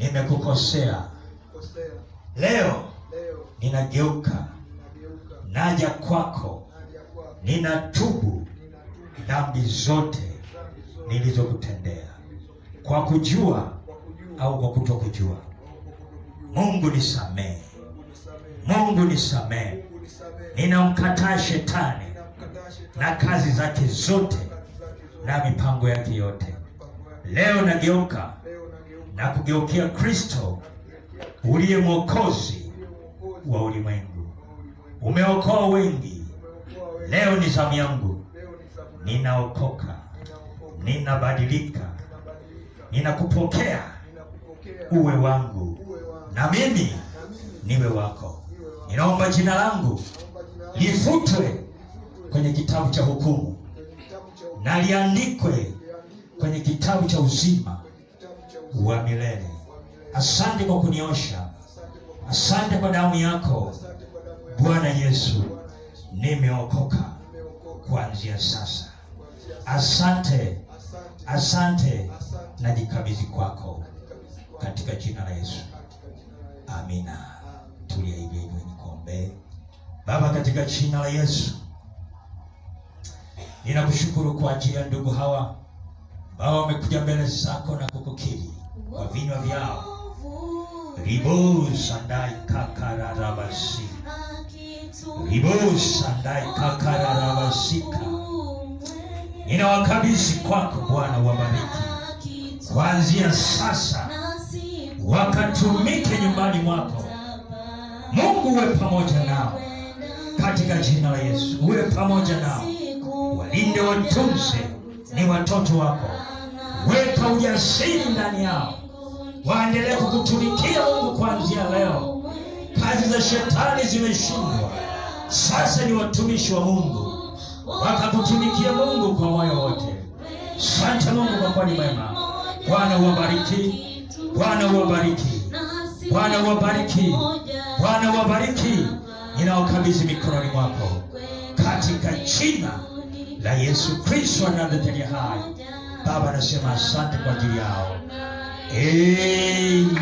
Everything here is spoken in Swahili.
Nimekukosea. Leo ninageuka, naja kwako, ninatubu dhambi zote nilizokutendea kwa kujua au kwa kutokujua. Mungu nisamehe, Mungu nisamehe. Ninamkataa shetani na kazi zake zote na mipango yake yote. Leo nageuka na kugeukia Kristo uliye Mwokozi wa ulimwengu. Umeokoa wengi, leo ni zamu yangu, ninaokoka, ninabadilika, ninakupokea uwe wangu na mimi niwe wako. Ninaomba jina langu lifutwe kwenye kitabu cha hukumu na liandikwe kwenye kitabu cha uzima wa milele. Asante kwa kuniosha, asante kwa damu yako Bwana Yesu, nimeokoka kuanzia sasa. Asante, asante, najikabidhi kwako katika jina la Yesu, amina. Tulia hivyo hivyo, nikuombee. Baba, katika jina la Yesu ninakushukuru kwa ajili ya ndugu hawa ambao wamekuja mbele zako na kukukiri kwa vinywa vyao. Ribo sandai kakararabasi, ribo sandai kakararabasika. Ninawakabidhi kwako Bwana, wabariki kuanzia sasa, wakatumike nyumbani mwako. Mungu uwe pamoja nao katika jina la Yesu, uwe pamoja nao, walinde, watunze, ni watoto wako. Weka ujasiri ndani yao, waendelee kukutumikia Mungu kuanzia leo. Kazi za shetani zimeshindwa, sasa ni watumishi wa Mungu, wakakutumikia Mungu kwa moyo wote. Asante Mungu kwa kuwa ni mwema. Bwana uwabariki, Bwana uwabariki, Bwana uwabariki, Bwana uwabariki. Ninaokabidhi mikononi mwako katika jina la Yesu Kristo wa Nazareti aliye hai. Baba, nasema asante kwa ajili yao. Amen.